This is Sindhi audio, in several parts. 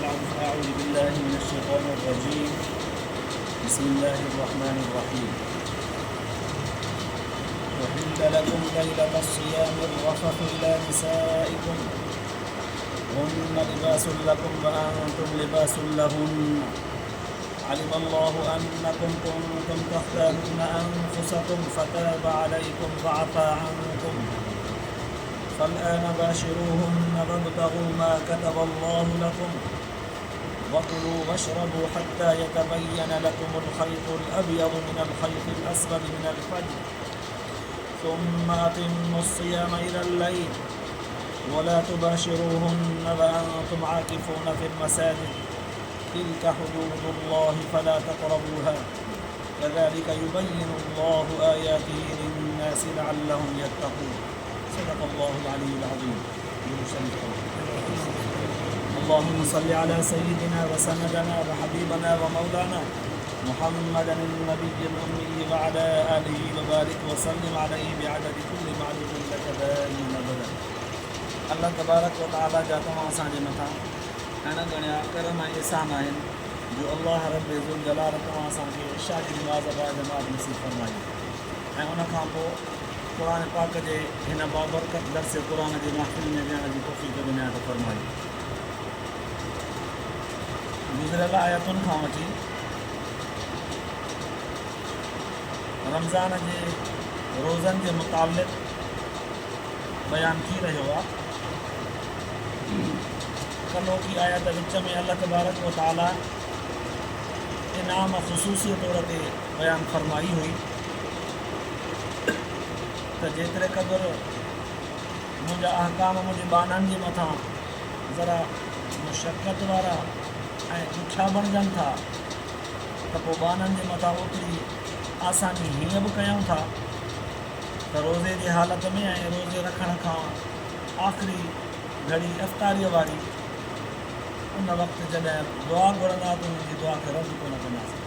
بعد فاعوذ بالله من الشيطان الرجيم بسم الله الرحمن الرحيم أحل لكم ليلة الصيام الرفث إلى نسائكم هن لباس لكم وأنتم لباس لهن علم الله أنكم كنتم تختانون أنفسكم فتاب عليكم فعفى عنكم فالآن باشروهن وابتغوا ما كتب الله لكم وكلوا واشربوا حتى يتبين لكم الخيط الأبيض من الخيط الأسود من الفجر ثم أتموا الصيام إلى الليل ولا تباشروهن وأنتم عاكفون في المساجد تلك حدود الله فلا تقربوها كذلك يبين الله آياته للناس لعلهم يتقون صدق الله العلي العظيم. اللهم صل على سيدنا وسندنا وحبيبنا ومولانا محمدا النبي الأمي وعلى آله وبارك وسلم عليه بعدد كل معلوم لك دائما أبدا. الله تبارڪ وتعالي جا توهان اسان جي مٿان اڻ ڳڻيا ڪرم ۽ احسان آهن جو الله رب ذوالجلال توهان اسان کي عشاء جي نماز باجماعت نصيب فرمائي ۽ ان کان پوء قرآن پاڪ جي هن بابرڪت درس قرآن جي محفل ۾ ويهڻ جي توفيق به عنايت فرمائي. گذريل آيتن کان وٺي رمضان جي روزن جي متعلق بيان ٿي رهيو آهي. ڪلهوڪي آيت وچ ۾ الله تبارڪ و تعالي انعام خصوصي طور تي بيان فرمائي هئي ته جيتري قدر منهنجا احڪام منهنجي ٻانهن جي مٿان ذرا مشقت وارا ۽ ڏکيا بڻجن ٿا ته پوء ٻانهن جي مٿان اوتري آساني هيئن به ڪيون ٿا ته روزي جي حالت ۾ ۽ روزي رکڻ کان آخري گهڙي افطاريء واري ان وقت جڏهن دعا گهرندا ته انهن جي دعا کي رد ڪونه ڪنداسين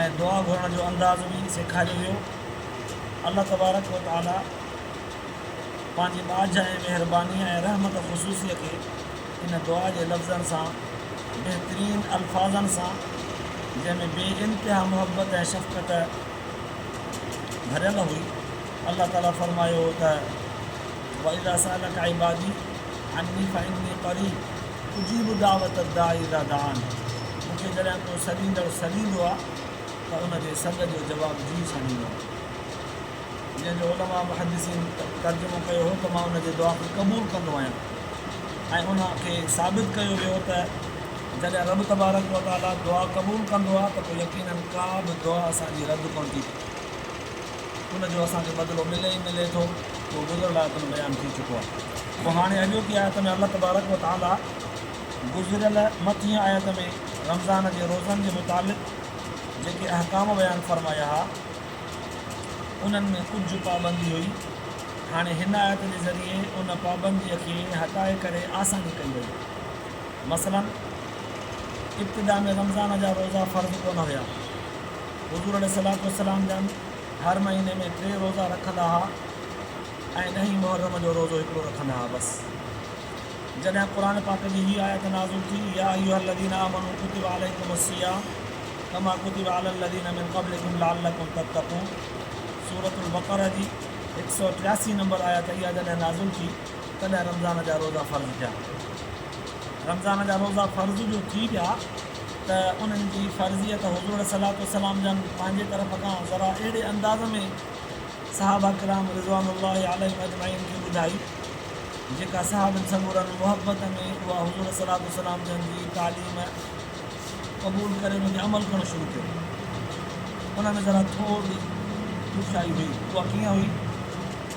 ۽ دعا گهرڻ جو انداز به سيکاريو ويو. الله تبارڪ و تعاليٰ پنهنجي ٻاجهه ۽ مهربانيء ۽ رحمت خصوصيء کي ان دعا جي لفظن سان بهترين الفاظن سان جنهن ۾ بي انتها محبت ۽ شفقت ڀريل هئي الله تعاليٰ فرمايو ته واذا سالک عبادي عني فاني قريب اجيب دعوت الداعي اذا دعان مون کي جڏهن ڪو سڏيندڙ سڏيندو آهي ته ان جي سڏ جو جواب جي سان ڏيندو آهيان. جنهن جو علماء محدثين ترجمو ڪيو هو ته مان ان جي دعا کي قبول ڪندو آهيان ۽ ان کي ثابت ڪيو ويو ته جڏهن رب تبارڪ و تعاليٰ دعا قبول ڪندو آهي ته پوء يقيناً ڪا به دعا اسان جي رد ڪونه ٿي ٿئي. ان جو اسان کي بدلو ملي ئي ملي ٿو. اهو گذريل آيت ۾ بيان ٿي چڪو آهي. پوء هاڻي اڄوڪي آيت ۾ الله تبارڪ و تعاليٰ گذريل مٿينء آيت ۾ رمضان جي روزن جي متعلق جيڪي احڪام بيان فرمايا ها، انهن ۾ ڪجهه پابندي هئي. هاڻي هن آيت جي ذريعي ان پابنديء کي هٽائي ڪري آساني ڪئي وئي. مثلاً ابتدا ۾ رمضان جا روزا فرض ڪونه هيا. حضور عليه الصلوة والسلام جن هر مهيني ۾ ٽي روزا رکندا ها ۽ ڏهين محرم جو روزو هڪڙو رکندا ها بس. جڏهن قرآن پاڪ جي هي آيت نازل ٿي، يا ايها الذين آمنوا ڪتب عليڪم الصيام ڪما ڪتب علي الذين من قبلڪم لعلڪم تتقون سورة البقره جي هڪ سؤ 83 نمبر آيت اها جڏهن نازل ٿي تڏهن رمضان جا روزا فرض ٿيا. رمضان جا روزا فرض جو ٿي ويا ته انهن جي فرضيت حضور عليه الصلوة والسلام جن پنهنجي طرف کان ذرا اهڙي انداز ۾ صحابه ڪرام رضوان الله عليهم اجمعين کي ٻڌائي جيڪا صحابين سڳورن محبت ۾ اها حضور عليه الصلوة والسلام جن جي تعليم قبول ڪري ان تي عمل ڪرڻ شروع ڪيو. ان ۾ ذرا ٿورڙي ڏکيائي هئي. اها ڪيئن هئي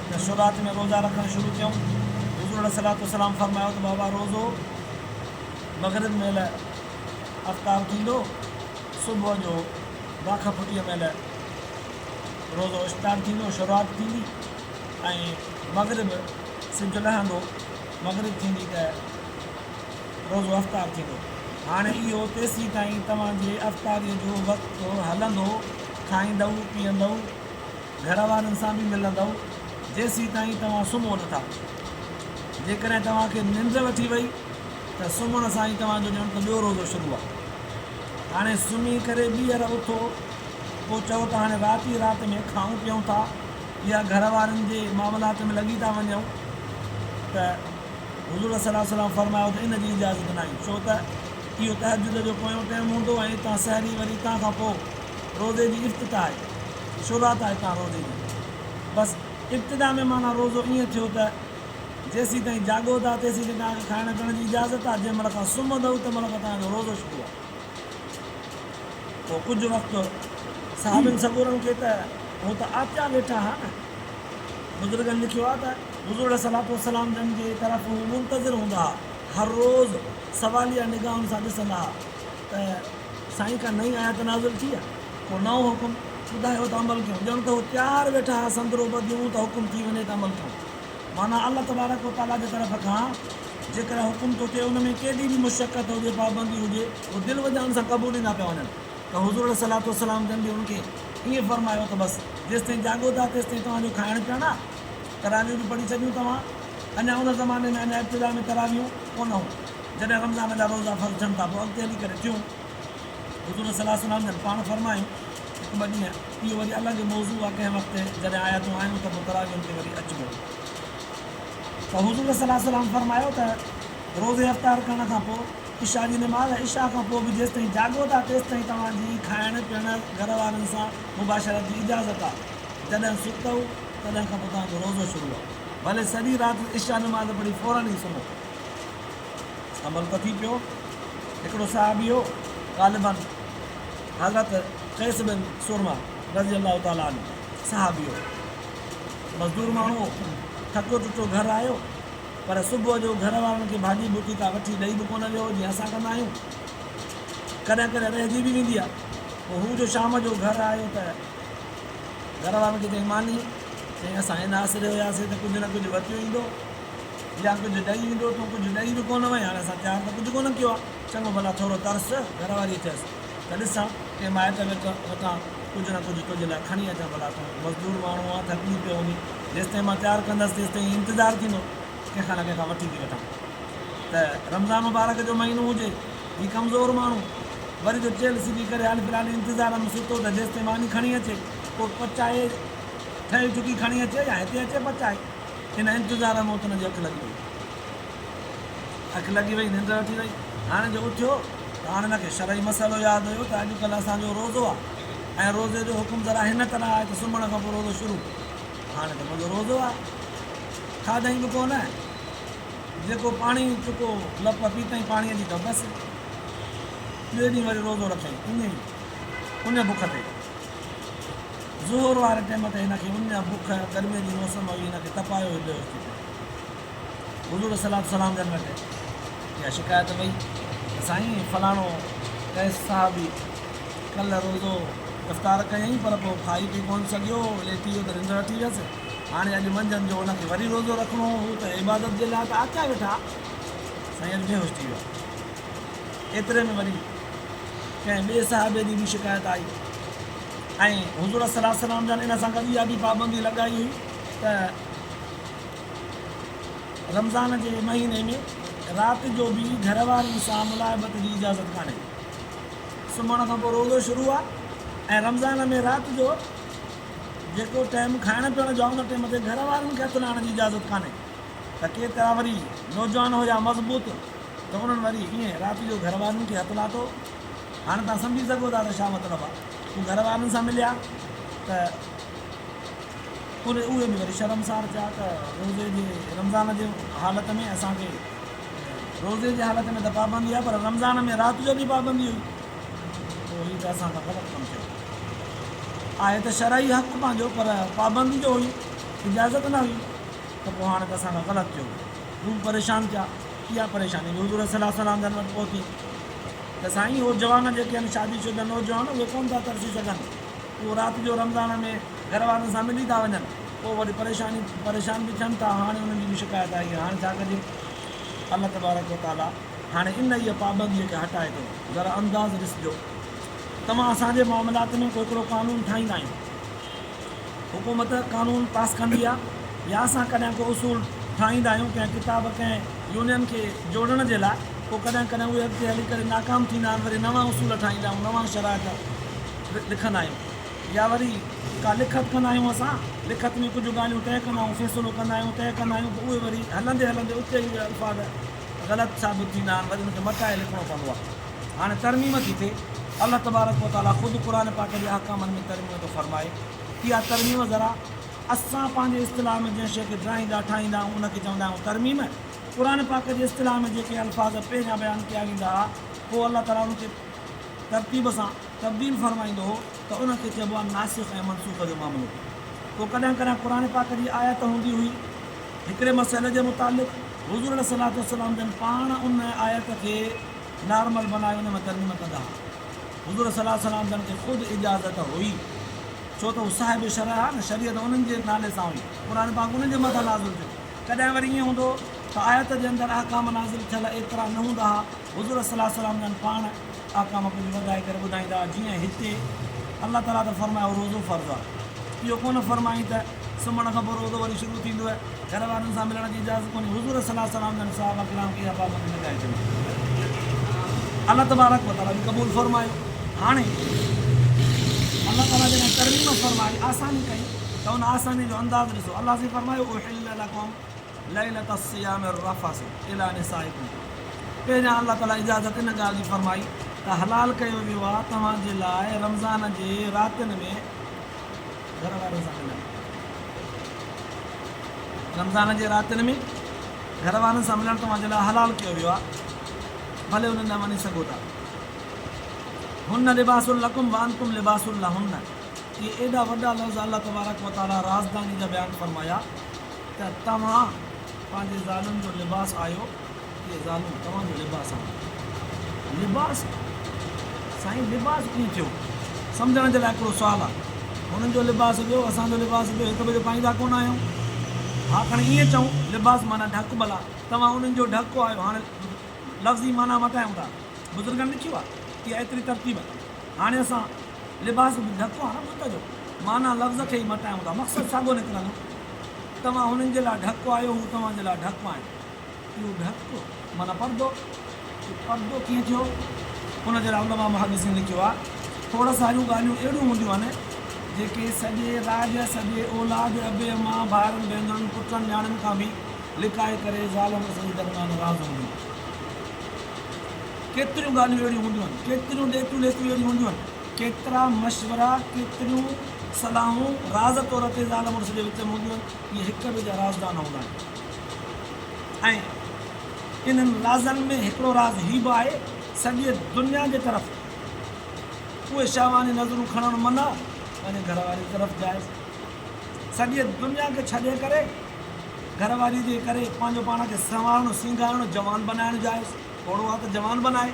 ته شروعات ۾ روزا رکڻ شروع ڪيائون. حضور عليه الصلوة والسلام فرمايو ته بابا روزو مغرب مهل افطار ٿيندو، صبح جو باک ڦٽيء مهل روزو اسٽارٽ ٿيندو، شروعات ٿيندي ۽ مغرب سج لهندو، مغرب ٿيندي ته روزو افطار ٿيندو. هاڻي اهو تيسيتائين توهان جي افطاريء جو وقت هلندو، کائيندؤ، پيئندؤ، گهر وارن سان به ملندؤ، جيسيتائين توهان سمهو نه ٿا. جيڪڏهن توهان کي ننڊ وٺي وئي ته سمهڻ سان ئي توهان جو ڄڻ ته ٻيو روزو شروع آهي. هاڻي سمهي ڪري ٻيهر اٿو، پوء چئو ته هاڻي رات ئي رات ۾ کائون پيئون ٿا يا گهر وارن جي معاملات ۾ لڳي ٿا وڃون ته حضور صلي الله عليه وسلم فرمايو ته ان جي اجازت ناهي ڇو ته اهو تهجد جو پويون ٽيم هوندو ۽ اتان سحري وري اتان کان پوء روزي جي افتتاح آهي، شروعات آهي اتان روزي جي. بس ابتدا ۾ معنيٰ روزو ائين ٿيو ته جيسيتائين جاڳو ٿا تيسيتائين توهان کي کائڻ پيئڻ جي اجازت آهي، جنهن مهل کان سمهندؤ تنهن مهل کان توهان جو روزو شروع آهي. پوء ڪجهه وقت صحابين سڳورن کي ته هو ته آتيا ويٺا ها نه. بزرگن لکيو آهي ته حضور عليه الصلوة والسلام جن جي طرف هو منتظر هوندا ها، هر روز سواليه نگاهن سان ڏسندا ها ته سائين ڪا نئين آيت نازل ٿي آهي، ڪو نئون حڪم ٻڌايو ته عمل ڪيون، ڄڻ ته هو تيار ويٺا ها سندرو ٻڌيون ته حڪم ٿي وڃي ته عمل ڪيون. معنيٰ الله تبارڪ و تعاليٰ جي طرف کان جيڪڏهن حڪم ٿو ٿئي ان ۾ ڪيڏي به مشقت هجي پابندي هجي اهو دل و جان سان قبوليندا پيا وڃن ته حضور عليه الصلوة والسلام جن به ان کي ائين فرمايو ته بس جيستائين جاڳو ٿا تيستائين توهان جو کائڻ پيئڻ آ تراويحون به پڙهي ڇڏيون توهان اڃا ان زماني ۾ اڃا ابتدا ۾ تراويحون ڪونه هيون جڏهن رمضان جا روزا فرض ٿين ٿا پوء اڳتي هلي ڪري ٿيون حضور صلي الله عليه وسلم جن پاڻ فرمايون هڪ ٻه ڏينهن اهو وري الڳ موضوع آ ڪنهن وقت جڏهن آيتون آيون ته پوء تراويحن تي وري اچبو ته حضور صلي الله عليه وسلم فرمايو ته روزي افطار ڪرڻ کان پوء عشاء جي نماز ۽ عشاء کان پوء به جيستائين جاڳو ٿا تيستائين توهان جي کائڻ پيئڻ گهر وارن سان مباشرت جي اجازت آ جڏهن ستؤ تڏهن کان پوء توهان جو روزو شروع آ ڀلي سڄي رات عشاء نماز پڙهي فورن ئي سمهو. عمل ته ٿي پيو. هڪڙو صحابي هو غالباً حضرت قيس بن سرمه رضي الله تعالٰي عنه صحابي هو. مزدور ماڻهو هو. ٿڪو ٽٽو گهر آيو پر صبح جو گهر وارن کي ڀاڄي ٻوٽي ڪا وٺي ڏئي به ڪونه ويو هو جيئن اسان ڪندا آهيون. ڪڏهن ڪڏهن رهجي به ويندي آهي. پوء هو جو شام جو گهر آيو ته گهر وارن کي چيائين ماني. چيائين اسان ان آسري هياسين ته ڪجهه نه ڪجهه ورتيو ايندو. يا ڪجهه ڏئي ايندو، تون ڪجهه ڏئي به ڪونه وئين، هاڻي اسان تيار ته ڪجهه ڪونه ڪيو آهي، چڱو ڀلا ٿورو ترس، گهر واريء چيس ته ڏسان ڪنهن مائٽ وٽ وٽان ڪجهه نه ڪجهه تنهنجي لاء کڻي اچان، ڀلا تون مزدور ماڻهو آن، ٿڪجي پيو هوندين، جيستائين مان تيار ڪندس تيستائين انتظار ٿيندو، ڪنهن کان نه ڪنهن کان وٺي ٿي وٺان ته رمضان مبارڪ جو مهينو هجي، هي ڪمزور ماڻهو وري جو چيلهه سڌي ڪري حال في الحال انتظار ۾ ستو ته جيستائين ماني کڻي اچي، ڪو پچائي ٺهي ٺڪي کڻي اچي يا هتي اچي پچائي. ان انتظار ۾ اتن جي اک لڳي وئي. اک لڳي وئي، ننڊ وٺي وئي. هاڻي جو اٿيو ته هاڻي هن کي شرعي مسئلو ياد هيو ته اڄڪلهه اسان جو روزو آهي ۽ روزي جو حڪم ذرا هن طرح آهي ته سمهڻ کان پوء روزو شروع. هاڻي ته منهنجو روزو آهي. کاڌائين به ڪونه. جيڪو پاڻي چڪو لپ پيتائين پاڻيء جي ته بس. ٻئي ڏينهن وري روزو رکيائين. ائين ئي اڃ بک تي. ظهر واري ٽيم تي هن کي اڃ، بک، گرميء جي موسم هئي، هن کي تپايو هي بيهوش ٿي پيو. حضور صلعم سلام جن وٽ اها شڪايت وئي ته سائين فلاڻو قيس صحابي ڪلهه روزو افطار ڪيائين پر پوء کائي پي ڪونه سگهيو، ليٽي ويو ته ننڊ وٺي ويس، هاڻي اڄ منجهند جو هن کي وري روزو رکڻو هو، هو ته عبادت جي لاء ته آتيا ويٺا، سائين اڄ بيهوش ٿي ويو آهي. ايتري ۾ وري ڪنهن ٻئي صحابي جي به شڪايت آئي. ۽ حضور صلي الله عليه وسلم جن ان سان گڏ اها به پابندي لڳائي هئي ته رمضان جي مهيني ۾ رات جو به گهر وارن سان ملاعبت جي اجازت ڪانهي. سمهڻ کان پوء روزو شروع آهي ۽ رمضان ۾ رات جو جيڪو ٽائيم کائڻ پيئڻ جو آهي ان ٽائيم تي گهر وارن کي هٿ لائڻ جي اجازت ڪانهي ته ڪيترا وري نوجوان هيا مضبوط ته انهن وري ائين رات جو گهر وارن کي هٿ لاتو. هاڻ توهان سمجهي سگهو ٿا ته ڇا مطلب آهي. هو گهر وارن سان مليا ته اهي به وري شرمسار ٿيا ته روزي جي رمضان جي حالت ۾ اسان کي روزي جي حالت ۾ ته پابندي آهي پر رمضان ۾ رات جو به پابندي هئي پوء هي ته اسان کان غلط ڪم ٿيو آهي ته شرعي حق پنهنجو پر پابندي جو هئي اجازت نه هئي ته پوء هاڻي ته اسان کان غلط ٿيو هو پريشان ٿيا اها پريشاني به حضور صلي الله عليه وسلم جن وٽ پهتي ته سائين اهي جوان جيڪي آهن شادي شده نوجوان اهي ڪونه ٿا ترسي سگهن اهو رات جو رمضان ۾ گهر وارن سان ملي ٿا وڃن پوء وري پريشاني پريشان به ٿين ٿا هاڻي انهن جي به شڪايت آئي آهي هاڻي ڇا ڪجي الله تبارڪ وتعالي هاڻي انهيء پابنديء کي هٽائي ٿو ذرا انداز ڏسجو توهان اسان جي معاملات ۾ ڪو هڪڙو قانون ٺاهيندا آهيون حڪومت قانون پاس ڪندي آهي يا اسان ڪڏهن ڪو اصول ٺاهيندا آهيون ڪنهن ڪتاب ڪنهن يونين کي جوڙڻ جي لاء. پوء ڪڏهن ڪڏهن اهي اڳتي هلي ڪري ناڪام ٿيندا آهن، وري نوان اصول ٺاهيندا آهيون، نوان شرائط لکندا آهيون يا وري ڪا لکت ڪندا آهيون اسان لکت ۾ ڪجهه ڳالهيون طئي ڪندا آهيون، فيصلو ڪندا آهيون، طئي ڪندا آهيون پوء اهي وري هلندي هلندي اتي ئي اهي الفاظ غلط ثابت ٿيندا آهن، وري ان کي مٽائي لکڻو پوندو آهي. هاڻي ترميم ٿي ٿئي، الله تبارڪ وتعاليٰ خود قرآن پاڪ جي احڪامن ۾ ترميم ٿو فرمائي، اها ترميم ذرا اسان پنهنجي اصطلاح ۾ جنهن شيء کي ڊاهيندا ٺاهيندا آهيون ان کي چوندا آهيون ترميم. قرآن پاڪ جي اصطلاح ۾ جيڪي الفاظ پهريان بيان ڪيا ويندا ها پوء الله تعاليٰ ان کي ترتيب سان تبديل فرمائيندو هو ته ان کي چئبو آهي ناسخ ۽ منسوخ جو معاملو. پوء ڪڏهن ڪڏهن قرآن پاڪ جي آيت هوندي هئي هڪڙي مسئلي جي متعلق حضور عليه الصلوة والسلام جن پاڻ ان آيت کي نارمل بنائي ان ۾ ترميم ڪندا ها. حضور صلي الله عليه وسلم جن کي خود اجازت هئي. ڇو ته هو صاحب شرع ها نه، شريعت انهن جي نالي سان هئي، قرآن پاڪ انهن جي مٿان نازل ٿيو. ڪڏهن وري ائين هوندو هو ته آيت جي اندر احڪام نازل ٿيل ايترا نه هوندا ها، حضور صلي الله عليه وسلم جن پاڻ احڪام ڪجهه وڌائي ڪري ٻڌائيندا ها، جيئن هتي الله تعاليٰ ته فرمايو روزو فرض آهي، اهو ڪونه فرمائين ته سمهڻ کان پوء روزو وري شروع ٿيندو، گهر وارن سان ملڻ جي اجازت ڪونهي، حضور صلي الله عليه وسلم جن صحابه ڪرام کي اها پابندي لڳائي ڇڏي. الله تبارڪ وتعاليٰ به قبول فرمايو. هاڻي الله تعاليٰ جڏهن ترميم فرمائي آساني ڪئي ته ان آساني جو انداز ڏسو. الله سائين فرمايو احل لڪم ليلة الصيام الرفث الي نسائڪم پهريان الله تعاليٰ اجازت ان ڳالهه جي فرمائي ته حلال ڪيو ويو آهي توهان جي لاء رمضان جي راتين ۾ گهر وارن سان ملڻ. رمضان جي راتين ۾ گهر وارن سان ملڻ توهان جي لاء حلال ڪيو ويو آهي، ڀلي انهن ڏانهن وڃي سگهو ٿا. هن لباس لڪم وانتم لباس لهن. اهي ايڏا وڏا لفظ الله تبارڪ وتعاليٰ رازداني جا بيان فرمايا ته توهان پنهنجي زالن جو لباس آهيو، اهي زالون توهان جو لباس آهن. لباس؟ سائين لباس ڪيئن ٿيو؟ سمجهڻ جي لاء هڪڙو سوال آهي. هنن جو لباس ٻيو، اسان جو لباس ٻيو، هڪ ٻئي جو پائيندا ڪونه آهيون. ها کڻي ائين چئون، لباس معنيٰ ڍڪ ڀلا، توهان انهن جو ڍڪ آهيو. هاڻي لفظي معنيٰ مٽايون ٿا. بزرگن لکيو آهي اها ايتري ترتيب. هاڻي اسان لباس به ڍڪ آهي نه بت جو، معنيٰ لفظ کي ئي مٽايون ٿا، مقصد ساڳيو نڪرندو. توهان هنن جي لاء ڍڪ آهيو، هو توهان جي لاء ڍڪ آهن. اهو ڍڪ معنيٰ پردو، اهو پردو ڪيئن ٿيو؟ ان جي لاء علماء محدثين لکيو آهي، کوڙ ساريون ڳالهيون اهڙيون هونديون آهن، جيڪي سڄي راڄ، سڄي اولاد، ابي امان، ڀائرن ڀينرن، پٽن نياڻين کان به لڪائي ڪري زال مڙس جي درميان راز هونديون آهن. ڪيتريون ڳالهيون اهڙيون هونديون آهن، ڪيتريون ڏيتيون ليتيون اهڙيون هونديون آهن، ڪيترا مشورا، ڪيتريون صلاحون راز طور تي زال مڙس جي وچ ۾ هونديون آهن، اهي هڪ ٻئي جا رازدان هوندا آهن. ۽ انهن رازن ۾ هڪڙو راز هي به آهي، سڄيء دنيا جي طرف اهي شهواني نظرون کڻڻ منع، پنهنجي گهر واري جي طرف جائز. سڄيء دنيا کي ڇڏي ڪري گهر واري جي ڪري پنهنجو پاڻ کي سنوارڻ، سينگارڻ، جوان بنائڻ جائز. پوڙهو آهي ته جوان بنائي.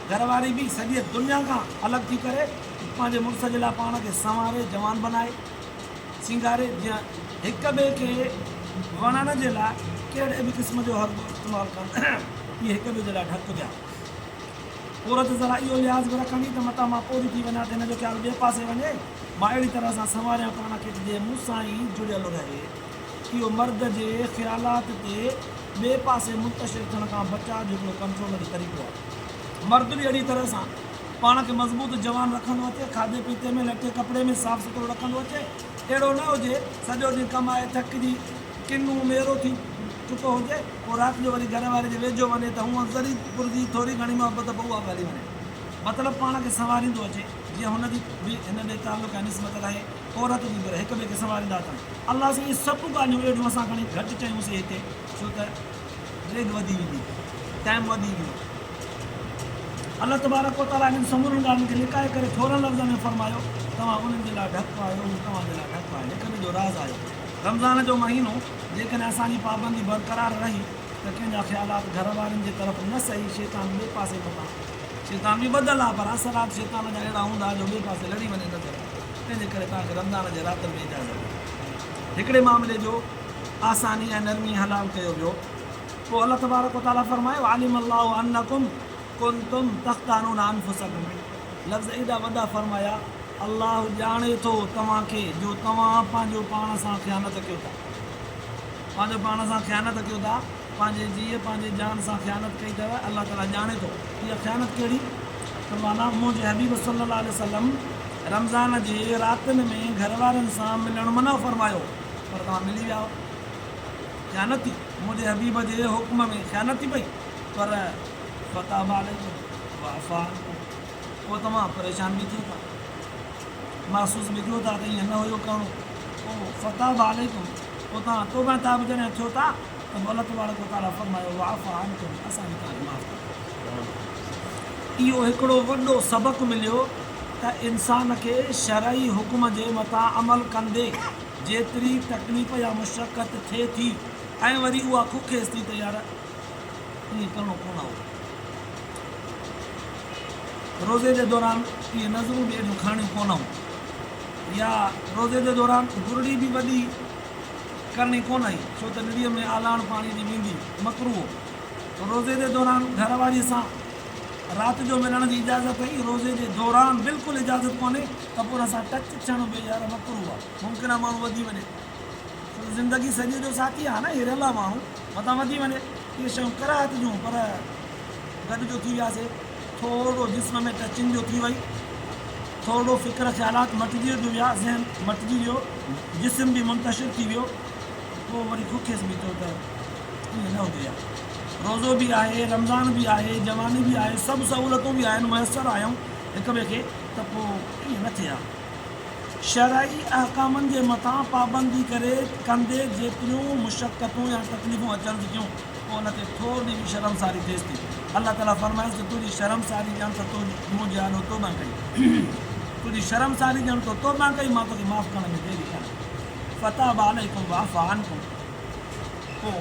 گهر واري به سڄيء دنيا کان الڳ ٿي ڪري پنهنجي مڙس جي لاء پاڻ کي سنواري، جوان بنائي. سينگاري جيئن هڪ ٻئي کي وڻڻ جي لاء ڪهڙي به قسم جو حربو استعمال ڪن اهي هڪ ٻئي جي لاء ڍڪ ٿيا. عورت ذرا اهو لحاظ به رکندي ته متان مان پوڙهي ٿي وڃان ته هن جو خيال ٻئي پاسي وڃي، مان اهڙي طرح سان سنواريان پاڻ کي ته جيئن مون سان ئي جڙيل رهي. اهو مرد جي خيالات تي ٻئي پاسي منتشر ٿيڻ کان بچاء جو هڪڙو ڪنٽرول جو طريقو آهي. مرد به اهڙي طرح سان پاڻ کي مضبوط جوان رکندو اچي، کاڌي پيتي ۾ لٽي ڪپڙي ۾ صاف سٿرو رکندو اچي، اهڙو نه هجي سڄو ڏينهن ڪمائي ٿڪجي ڪنو ميرو ٿي چڪو هجي، پوء رات جو وري گهر واري جي ويجهو وڃي ته هونئن ذري پرزي ٿوري گهڻي محبت به اها به هلي وڃي. مطلب پاڻ کي سنواريندو اچي، جيئن هن جي به هن ڏي تعلق ۽ نسبت رهي، عورت جي به رهي، هڪ ٻئي کي سنواريندا اچن. الله سائين اهي سڀ ڳالهيون اهڙيون اسان کڻي گهٽ چيون سي هتي، ڇو ته. ڊيگهه وڌي ويندي، ٽائيم وڌي ويندو. الله تبارڪ و تعاليٰ انهن سمورين ڳالهين کي لڪائي ڪري ٿورن لفظن ۾ فرمايو، توهان انهن جي لاء ڍڪ آهيو، هو توهان جي لاء ڍڪ آهن، هڪ ٻئي جو راز آهيو. رمضان جو مهينو جيڪڏهن اسان جي پابندي برقرار رهي ته ڪنهن جا خيالات گهر وارن جي طرف نه سهي شيطان ٻئي پاسي متان شيطان به ٻڌل آهي پر اثرات شيطان جا اهڙا هوندا جو ٻئي پاسي لڙي وڃي نظر تنهن جي ڪري توهان کي رمضان جي راتن ۾ اجازت آهي هڪڙي معاملي جو آساني ۽ نرمي حلال ڪيو ويو. پوء الله تبارڪ و تعاليٰ فرمايو، علم الله انڪم ڪنتم تختانون انفسڪم لفظ ايڏا وڏا فرمايا، الله ڄاڻي ٿو توهان کي جو توهان پنهنجو پاڻ سان خيانت ڪيو ٿا. پنهنجو پاڻ سان خيانت ڪيو ٿا. پنهنجي جيء، پنهنجي جان سان خيانت ڪئي اٿو، الله تعاليٰ ڄاڻي ٿو. اها خيانت ڪهڙي؟ ته معنيٰ منهنجي حبيب صلّي الله عليه وسلّم رمضان جي راتين ۾ گهر وارين سان ملڻ منع فرمايو، پر توهان ملي ويا آهيو. خيانت ٿي، منهنجي حبيب جي حڪم ۾ خيانت ٿي پئي، پر فتاب عليڪم وعفا عنڪم، پوء توهان پريشان به ٿيو ٿا، محسوس به ڪيو ٿا ته ائين نه هيو ڪرڻو، پوء فتاب عليڪم، پوء توهان توبه تائب جڏهن ٿيو ٿا ته پوء الله تبارڪ وتعاليٰ فرمايو وعفا عنڪم، اسان به توهان کي معاف ڪيو. اهو هڪڙو وڏو سبق مليو ته انسان کي شرعي حڪم جي مٿان عمل ڪندي جيتري تڪليف يا مشقت ٿئي ٿي ۽ وري اها ککيس ٿي ته يار ائين ڪرڻو ڪونه هو. روزي جي دوران اهي نظرون به اهڙيون کڻڻيون ڪونه هيون يا روزي جي دوران گرڙي به وڏي ڪرڻي ڪونه هئي ڇو ته نڙيء ۾ آلاڻ پاڻي جي ويندي مڪروه هو. روزي جي دوران گهر واريء سان رات جو ملڻ جي اجازت هئي، روزي جي دوران بلڪل اجازت ڪونهي ته پوء ان سان ٽچ ٿيڻ به يار مڪروه آهي. ممڪن آهي ماڻهو وڌي وڃي ڇو ته زندگي سڄي جو ساٿي آهي نه هريل آهي ماڻهو متان وڌي وڃي. اهي شيون ڪراهت جون پر گڏ جو ٿي وياسي ٿورڙو جسم ۾ ٽچنگ جو ٿي وئي ٿورڙو فڪر خيالات مٽجي جو ويا ذهن مٽجي ويو جسم به منتشر ٿي ويو پوء وري ککيس به ٿيو ته ائين نه هجي ها روزو به آهي رمضان به آهي جواني به آهي سڀ سهولتون به آهن ميسر آهيون هڪ ٻئي کي ته پوء ائين نه ٿئي ها. شرعي احڪامن جي مٿان پابندي ڪري ڪندي جيتريون مشقتون يا تڪليفون اچن ٿيون پوء ان تي ٿورڙي به شرمساري ٿئيس ٿي. الله تعاليٰ فرمائيس ته تنهنجي شرمساري ڄڻ ته تو منهنجي آڏو توبه ڪئي. تنهنجي شرمساري ڄڻ تو توبه ڪئي مان توکي معاف ڪرڻ ۾ ديري ڪانه ڪئي. فتاب عليڪم وعفا عنڪم پوء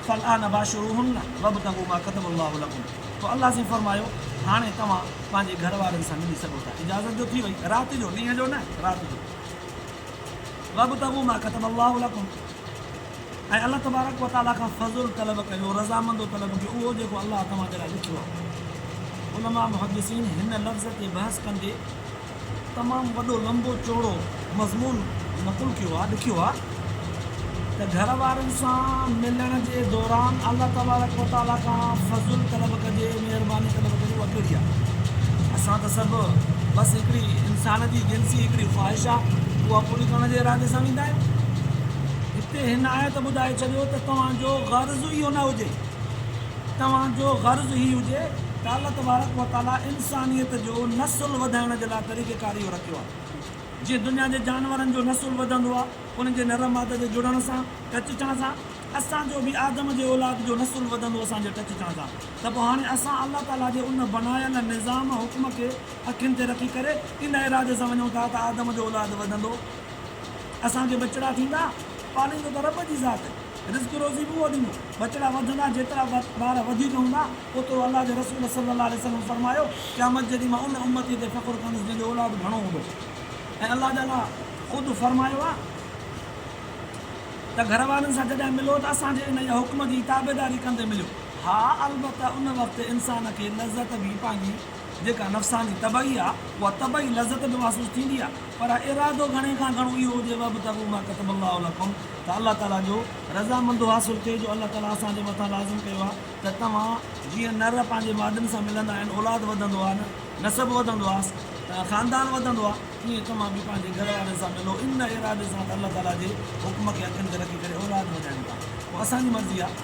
فالآن باشروهن وابتغوا ما ڪتب الله لڪم پوء الله سائين فرمايو هاڻي توهان پنهنجي گهر وارن سان ملي سگهو ٿا اجازت جو ٿي وئي رات جو ڏينهن جو نه رات جو وابتغوا ما ڪتب الله لڪم ۽ الله تبارڪ وتعالي کان فضل طلب ڪيو رضامندو طلب ڪيو اهو جيڪو الله توهان جي لاء لکيو آهي علماء محدثين هن لفظ تي بحث ڪندي تمام وڏو لنبو چوڙو مضمون نقل ڪيو آهي، لکيو آهي ته گهر وارن سان ملڻ جي دوران الله تبارڪ و تعاليٰ کان فضل طلب ڪجي، مهرباني طلب ڪجي اها ڪهڙي آهي؟ اسان ته سڀ بس هڪڙي انسان جي جنسي هڪڙي خواهش آهي اها پوري ڪرڻ جي ارادي سان ويندا آهيون. هتي هن آيت ٻڌائي ڇڏيو ته توهان جو غرض اهو نه هجي. توهان جو غرض هي هجي ته الله تبارڪ و تعاليٰ انسانيت جو نسل وڌائڻ جي لاء طريقه ڪار اهو رکيو آهي. جيئن دنيا جي جانورن جو نسل وڌندو آهي انهن جي نر ماده جي جڙڻ سان، ٽچ ٿيڻ سان، اسان جو به آدم جي اولاد جو نسل وڌندو اسان جي ٽچ ٿيڻ سان ته پوء هاڻي اسان الله تعاليٰ جي ان بڻايل نظام، حڪم، کي اکين تي رکي ڪري ان ارادي سان وڃون ٿا ته آدم جو اولاد وڌندو، اسان کي ٻچڙا ٿيندا، پاليندو ته رب جي ذات. رزق روزي به اهو ڏيندو. ٻچڙا وڌندا، جيترا ٻار وڌيڪ هوندا، اوترو الله جي رسول صلّي الله عليه وسلّم فرمايو، قيامت جي ڏينهن مان ان امتيء تي فخر ڪندس جنهن جو اولاد گهڻو هوندو. ۽ الله تعاليٰ خود فرمايو آهي ته گهر وارن سان جڏهن ملو ته اسان جي انهيء حڪم جي تابعداري ڪندي مليو. ها البته ان وقت انسان کي لذت به پنهنجي جيڪا نفساني طبعي آهي، اها طبعي لذت به محسوس ٿيندي آهي، پر ارادو گهڻي کان گهڻو اهو هجي وابتغوا ما ڪتب الله لڪم ته الله تعاليٰ جو رضامندو حاصل ٿئي جو الله تعاليٰ اسان جي مٿان لازم ڪيو آهي ته توهان جيئن نر پنهنجي مادن سان ملندا آهن اولاد وڌندو آهي نه نسب وڌندو آهي خاندان وڌندو آهي تيئن توهان به پنهنجي گهر وارن سان ملو ان ارادي سان ته الله تعاليٰ جي حڪم کي اکين تي رکي ڪري اولاد وڌايون ٿا پوء اسان جي مرضي آهي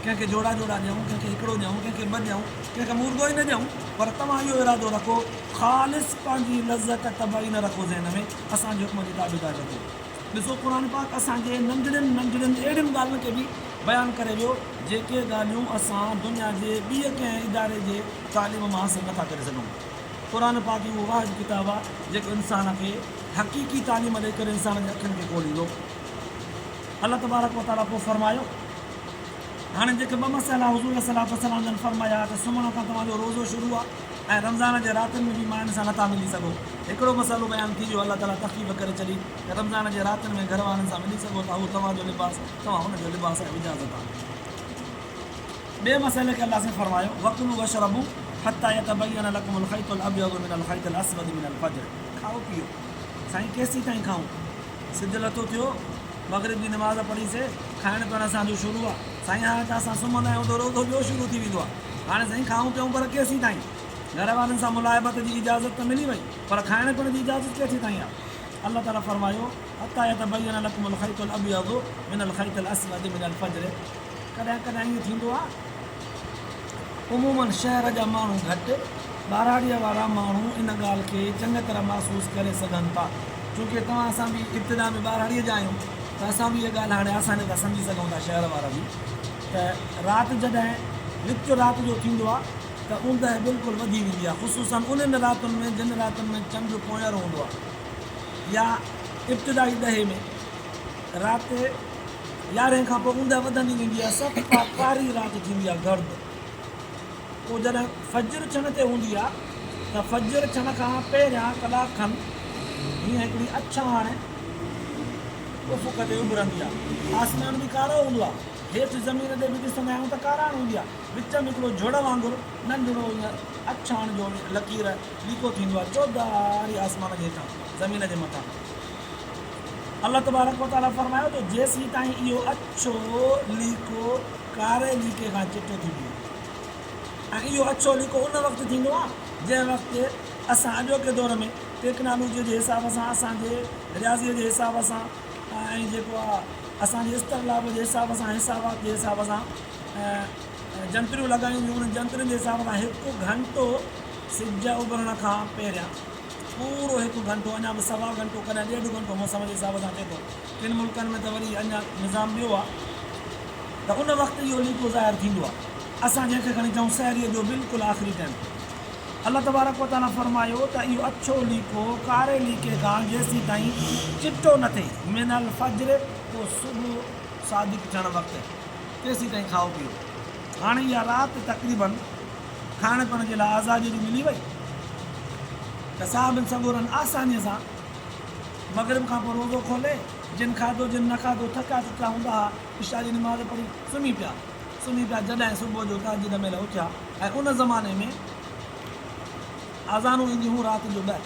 ڪنهن کي جوڙا جوڙا ڏيون ڪنهن کي هڪڙو ڏيون ڪنهن کي ٻه ڏيون ڪنهن کي مردو ئي نه ڏيون پر توهان اهو ارادو رکو خالص پنهنجي لذت طبعي نه رکو ذهن ۾ اسان جي حڪم جي تابعداري رکو. ڏسو قرآن پاڪ اسان جي ننڍڙين ننڍڙين اهڙين ڳالهين کي به بيان ڪري ويو جيڪي ڳالهيون اسان دنيا جي ٻيء ڪنهن اداري جي تعليم مان حاصل نٿا ڪري سگهون. قرآن پاڪ ئي اهو واحد ڪتاب آهي جيڪو انسان کي حقيقي تعليم ڏئي ڪري انسان جي اکين کي کوليندو. الله تبارڪ وتعاليٰ پوء فرمايو. هاڻي جيڪي ٻه مسئلا حضور عليه الصلوة والسلام جن فرمايا ته سمهڻ کان توهان جو روزو شروع آهي ۽ رمضان جي راتين ۾ به ماين سان نٿا ملي سگهو. هڪڙو مسئلو بيان ٿي ويو الله تعاليٰ تخفيف ڪري ڇڏي ته رمضان جي راتين ۾ گهر وارن سان ملي سگهو ٿا هو توهان جو لباس توهان هن جو لباس آهيو اجازت آهي. ٻئي مسئلي کي الله سائين فرمايو وڪلوا واشربوا حتي يتبين لڪم الخيط الابيض من الخيط الاسود من الفجر کائو پيئو سائين ڪيسيتائين کائون سج لٿو ٿيو مغرب جي نماز پڙهي سي، کائڻ پيئڻ اسان جو شروع آ. سائين هاڻي ته اسان سمهندا آهيون ته روزو ٻيو شروع ٿي ويندو آهي. هاڻي سائين کائون پيئون پر ڪيسين تائين؟ گهر وارن سان ملاحبت جي اجازت ته ملي وئي پر کائڻ پيئڻ جي اجازت ڪيسين تائين آهي؟ الله تعاليٰ فرمايو، حتيٰ يتبين لڪم الخيط الابيض من الخيط الاسود من الفجر ڪڏهن ڪڏهن ائين ٿيندو آهي عموماً شهر جا ماڻهو گهٽ، ٻهراڙيء وارا ماڻهو ان ڳالهه کي چڱ طرح محسوس ڪري سگهن ٿا. چونڪه توهان اسان به ابتدا ۾ ٻهراڙيء جا آهيون ته اسان به اها ڳالهه هاڻي آسانيء سان سمجهي سگهون ٿا شهر وارا به ته رات جڏهن وچ رات جو ٿيندو آهي ته اوندهه بلڪل وڌي ويندي آهي خصوصاً انهن راتن ۾ جن راتن ۾ چنڊ پوئينر هوندو آهي يا ابتدائي ڏهي ۾ رات يارهين کان پوء اوندهه وڌندي ويندي آهي، صفا ڪاري رات ٿيندي آهي گرد. پوء جڏهن فجر ٿيڻ تي هوندي آهي ته فجر ٿيڻ کان پهريان ڪلاڪ کن هيئن هڪڙي اڇاڻ افق تي اڀرندي آهي. آسمان به ڪارو هوندو آهي. هيٺ زمين تي به ڏسندا آهيون ته ڪاراڻ هوندي آهي. وچ ۾ هڪڙو جهڙ وانگر ننڍڙو هيئن اڇاڻ جو لڪير ليڪو ٿيندو آهي چوڌاري آسمان جي هيٺان زمين جي مٿان. الله تبارڪ و تعاليٰ فرمايو ته جيسيتائين اهو اڇو ليڪو ڪاري ليڪي کان چٽو ٿي بيهي ۽ اهو اڇو ليڪو ان وقت ٿيندو آهي جنهن وقت اسان اڄوڪي دور ۾ ٽيڪنالوجيء جي حساب سان اسان جي رياضيء جي حساب سان ۽ جيڪو آهي اسان جي اسطرلاب جي حساب سان حسابات جي حساب سان جنتريون لڳايون ويون انهن جنترين جي حساب سان هڪ گهنٽو سج اڀرڻ کان پهريان پورو هڪ گهنٽو اڃا به سوا گهنٽو ڪڏهن ڏيڍ گهنٽو موسم جي حساب سان ٿئي ٿو. ڪن ملڪن ۾ ته وري اڃا نظام ٻيو آهي ته ان وقت اهو ليڪو ظاهر ٿيندو آهي. اسان جنهن کي کڻي چئون سحريء جو بلڪل آخري ٽائيم. الله تبارڪ و تعاليٰ فرمايو ته اهو اڇو ليڪو ڪاري ليڪي کان جيسيتائين چٽو نه ٿئي، من الفجر، پوء صبح صادق ٿيڻ وقت تيسيتائين کائو پيئو. هاڻي اها رات تقريباً کائڻ پيئڻ جي لاء آزاديء جي ملي وئي ته صحابين سڳورن آسانيء سان مغرب کان پوء روزو کولي، جن کاڌو جن نه کاڌو، ٿڪا ٽٽا هوندا ها، عشاء جي نماز پڙهي سمهي پيا، سمهي پيا، جڏهن صبح جو تهجد مهل اٿيا ۽ ان زماني ۾ اذانون اينديون هيون رات جو ٻه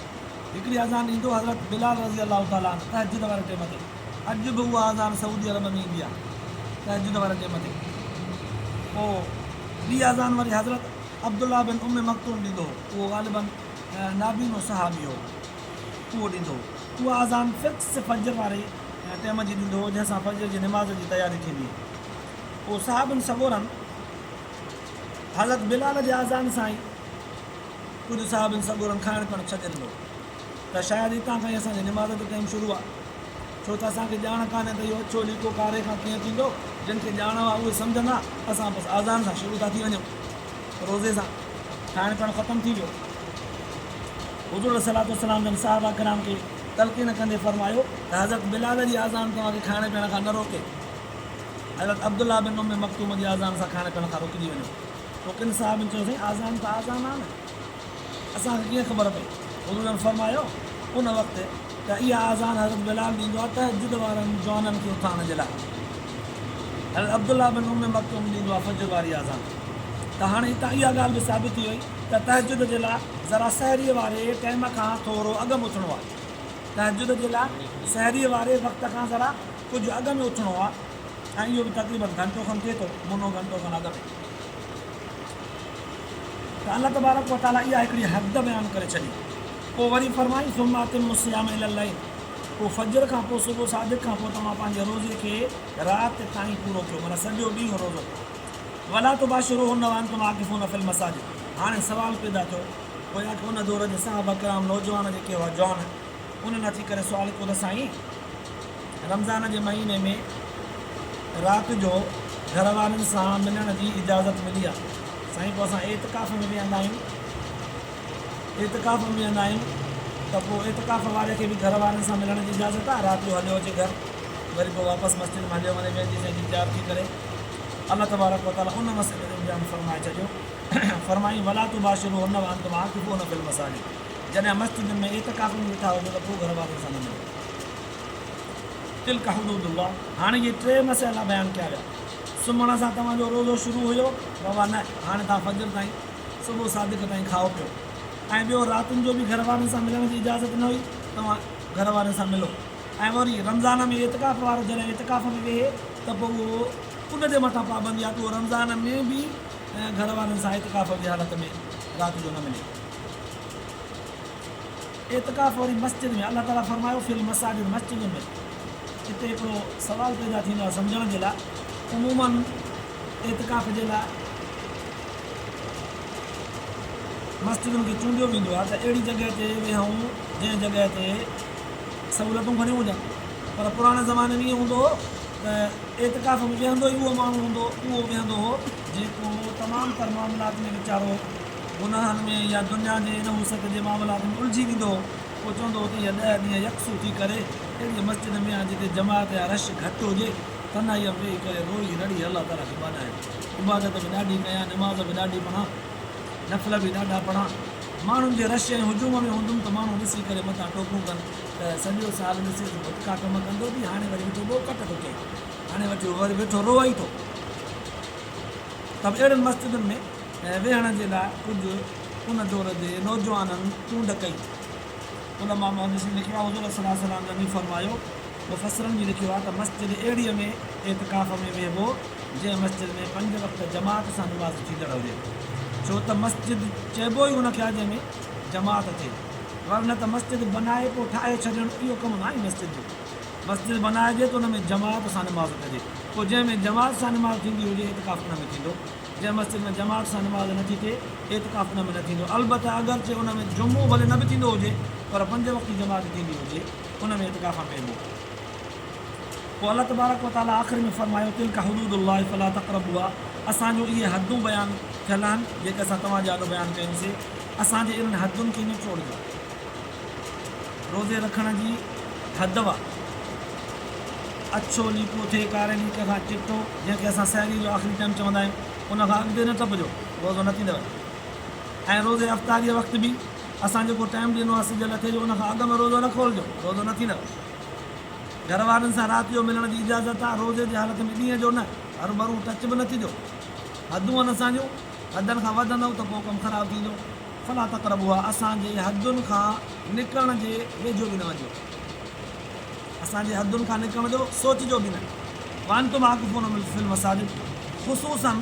هڪڙي اذان ڏيندو حضرت بلال رضي الله تعالٰي عنه تهجد واري ٽيم تي اڄ به اها اذان سعودي عرب ۾ ايندي آهي تهجد واري ٽيم تي پوء ٻي اذان وري حضرت عبدالله بن ام مڪتوم ڏيندو هو اهو غالباً نابينو صحابي هو اهو ڏيندو هو اها اذان فڪس فجر واري ٽيم جي ڏيندو هو جنهن سان فجر جي نماز جي تياري ٿيندي هئي پوء صحابن سڳورن حضرت بلال جي اذان سان ئي ڪجهه صحابين سڳورن کائڻ پيئڻ ڇڏي ڏنو ته شايد اتان کان ئي اسان جي نماز جو ٽائيم شروع آهي ڇو ته اسان کي ڄاڻ ڪانهي ته اهو اڇو ليڪو ڪاري کان ڪيئن ٿيندو جن کي ڄاڻ آهي اهي سمجهندا اسان بس اذان سان شروع ٿا ٿي وڃون روزي سان کائڻ پيئڻ ختم ٿي ويو حضور عليه الصلوة والسلام جن صحابه ڪرام کي تلقين ڪندي فرمايو ته حضرت بلال جي اذان توهان کي کائڻ پيئڻ کان نه روڪي حضرت عبدالله بن ام مڪتوم جي اذان سان کائڻ پيئڻ کان رڪجي وڃو پوء ڪن صحابين چيو سائين آذان ته آذان آ نه اسان کي ڪيئن خبر پئي؟ حضور جن فرمايو ان وقت ته اها آذان حضرت بلال ڏيندو آ تهجد وارن جوانن کي اٿارڻ جي لاء حضرت عبدالله بن ام مڪتوم ڏيندو آ فجر واري آذان ته هاڻي هتان اها ڳالهه به ثابت ٿي وئي ته تهجد جي لاء ذرا سحريء واري ٽائيم کان ٿورو اڳ ۾ اٿڻو آ تهجد جي لاء سحريء واري وقت کان ذرا ڪجهه اڳ ۾ اٿڻو آ ۽ اهو به تقريباً گهنٽو کن ٿئي ٿو، منو گهنٽو کن اڳ ۾. ته الله تبارڪ و تعاليٰ اها هڪڙي حد بيان ڪري ڇڏي. پوء وري فرمائين، ثم اتموا الصيام الي الليل پوء فجر کان پوء صبح صادق کان پوء توهان پنهنجي روزي کي رات تائين پورو ڪيو معنيٰ سڄو ڏينهن روزو. ولا تباشروهن وانتم عاڪفون في المساجد هاڻي سوال پيدا ٿيو گويا ڪه ان دور جي صحابه ڪرام نوجوان جيڪي هئا جوان انهن اچي ڪري سوال ڪيو ته سائين! رمضان جي مهيني ۾ رات جو گهر وارن سان ملڻ جي اجازت ملي آ سائين پوء اسان اعتڪاف ۾ ويهندا آهيون اعتڪاف ۾ ويهندا آهيون ته پوء اعتڪاف واري کي به گهر وارن سان ملڻ جي اجازت آ رات جو هليو اچي گهر وري پوء واپس مسجد ۾ هليو وڃي ويهجي سهجي تيار ٿي ڪري الله تبارڪ وتعالي ان مسئلي جو بيان فرمائي ڇڏيو فرمائين ولا تباشروهن وانتم عاڪفون في المساجد جڏهن مسجدن ۾ اعتڪاف ۾ ويٺا هجو ته پوء گهر وارن سان نه ملو. تلک حدود الله، هاڻي اهي ٽي مسئلا بيان ڪيا ويا. سمهڻ سان توهان جو روزو شروع هيو، بابا نه، هاڻي توهان فجر تائين، صبح صادق تائين کائو پيو. ۽ ٻيو راتن جو به گهر وارن سان ملڻ جي اجازت نه هئي، توهان گهر وارن سان ملو. ۽ وري رمضان ۾ اعتڪاف وارو جڏهن اعتڪاف ۾ ويهي ته پوء اهو ان جي مٿان پابندي آهي ته اهو رمضان ۾ به گهر وارن سان اعتڪاف جي حالت ۾ رات جو نه ملي. اعتڪاف وري مسجد ۾ الله تعالي فرمايو في المساجد مسجدن ۾ اتي هڪڙو سوال پيدا ٿيندو آهي سمجهڻ جي لاء عموماً اعتڪاف جي لاء مسجدن کي چونڊيو ويندو آهي ته اهڙي جڳهه تي ويهون جنهن جڳهه تي سهولتون گهڻيون هجن پر پراڻي زماني ۾ ائين هوندو هو ته اعتڪاف ۾ ويهندو ئي اهو ماڻهو هوندو اهو ويهندو هو جيڪو تمام تر معاملات ۾ ويچارو گناهن ۾ يا دنيا جي نحوست جي معاملات ۾ الجهي ويندو هو، پوء چوندو هو ته اهي ڏهه ڏينهن يڪسو ٿي ڪري اهڙيء مسجد ۾ آ جتي جماعت يا رش گهٽ هجي، تنهائيء ۾ ويهي ڪري روئي رڙي الله تعاليٰ کي ٻاڏايان، عبادت به ڏاڍي ڪيان، نماز به ڏاڍي پڙهان، نفل به ڏاڍا پڙهان. ماڻهن جي رش ۽ هجوم ۾ هوندم ته ماڻهو ڏسي ڪري متان ٽوڪون ڪن ته سڄو سال ڏسيس ڀٽڪا ڪم ڪندو به هاڻي وري ويٺو ٻوڪٽ ٿو ڪئي، هاڻي وٺيو وري ويٺو روئي ٿو. ته به اهڙين مسجدن ۾. ويهڻ جي لاء ڪجهه ان دور جي نوجوانن چونڊ ڪئي. علماء محدثين لکيو آهي، حضور صلي الله عليه وسلم جن فرمايو، مفسرن به لکيو آهي ته مسجد اهڙيء ۾ اعتڪاف ۾ ويهبو جنهن مسجد ۾ پنج وقت جماعت سان نماز ٿيندڙ هجي، ڇو ته مسجد چئبو ئي ان کي آهي جنهن ۾ جماعت ٿئي، ورنه ته مسجد بنائي پوء ٺاهي ڇڏڻ اهو ڪم ناهي مسجد جو. مسجد بنائجي ته ان ۾ جماعت سان نماز ڪجي، پوء جنهن ۾ جماعت سان نماز ٿيندي هجي اعتڪاف ان ۾ ٿيندو. جنهن مسجد ۾ جماعت سان نماز نه ٿي ٿئي، اعتڪاف ان ۾ نه ٿيندو. البته اگرچه ان ۾ جمعو ڀلي نه به ٿيندو هجي، پر پنج وقتي جماعت ٿيندي هجي، ان ۾ اعتڪاف پئبو. پوء الله تبارڪ و تعاليٰ آخر ۾ فرمايو، تلڪ حدود الله فلا تقربوها اسان جون اهي حدون بيان ٿيل آهن، جيڪي اسان توهان جي آڏو بيان ڪيون سي، اسان جي انهن حدن کي نه ٽوڙجو. روزي رکڻ جي حد وا. اڇو ليڪو ٿئي ڪاري ليڪ کان چٽو، جنهن کي اسان سحريء جو آخري ٽائيم چوندا آهيون، ان کان اڳتي نه ٽپجو، روزو نه ٿيندو. ۽ روزي افطاريء وقت به اسان جيڪو ٽائيم ڏنو آهي سج لٿي جو ان کان اڳ ۾ روزو نه کولجو، روزو نه ٿيندو. گهر وارن سان رات جو ملڻ جي اجازت آهي، روزي جي حالت ۾ ڏينهن جو نه، هروڀرو ٽچ به نه ٿجو. حدون آهن اسان جون، حدن کان وڌندؤ ته پوء ڪم خراب ٿيندو. فلا تقربوها اسان جي حدن کان نڪرڻ جي ويجهو به نه وڃجو. اسان جي حدن کان نڪرڻ جو سوچجو به نه. وانتم عاڪفون في المساجد خصوصا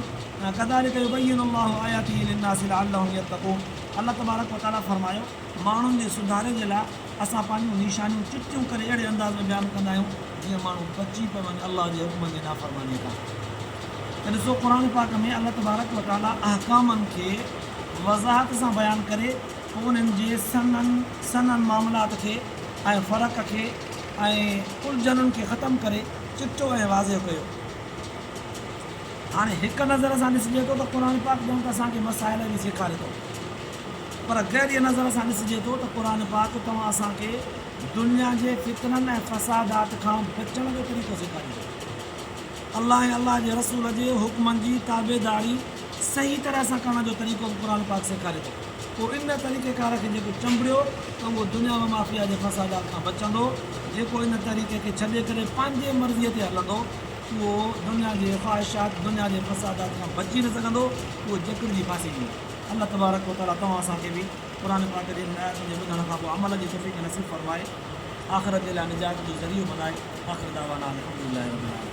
ڪذلک يبين الله آياته للناس لعلهم يتقون الله تبارڪ وتعالي فرمايو ماڻهن جي سڌاري جي لاء اسان پنهنجون نشانيون چٽيون ڪري اهڙي انداز ۾ بيان ڪندا آهيون جيئن ماڻهو بچي پون الله جي حڪمن جي نافرماني کان ته ڏسو قرآن پاڪ ۾ الله تبارڪ وتعالي احڪامن کي وضاحت سان بيان ڪري پوء انهن جي سنن سنن معاملات کي ۽ فرق کي ۽ الجهنن کي ختم ڪري چٽو ۽ واضح ڪيو. هاڻي هڪ نظر سان ڏسجي ٿو ته قرآن پاڪ ڄڻ ته اسان کي مسائل به سيکاري ٿو پر گهريء نظر سان ڏسجي ٿو ته قرآن پاڪ توهان اسان کي دنيا جي فتنن ۽ فسادات کان بچڻ جو طريقو سيکاري ٿو. الله ۽ الله جي رسول جي حڪمن جي تابعداري صحيح طرح سان ڪرڻ جو طريقو به قرآن پاڪ سيکاري ٿو. پوء ان طريقي ڪار کي جيڪو چنبڙيو ته اهو دنيا و مافيا جي فسادات کان بچندو، جيڪو ان طريقي کي ڇڏي ڪري پنهنجي مرضيء تي هلندو اهو دنيا جي خواهشات، دنيا جي فسادات کان بچي نه سگهندو، اهو جڪڙجي ڦاسي ويندو. الله تبارڪ و تعاليٰ توهان اسان کي به قرآن پاڪ جي انهن آيتن جي ٻڌڻ کان پوء عمل جي توفيق نصيب فرمائي، آخرت جي لاء نجات جو ذريعو بنائي. آخر دعوانا ان الحمدلله رب العالمين.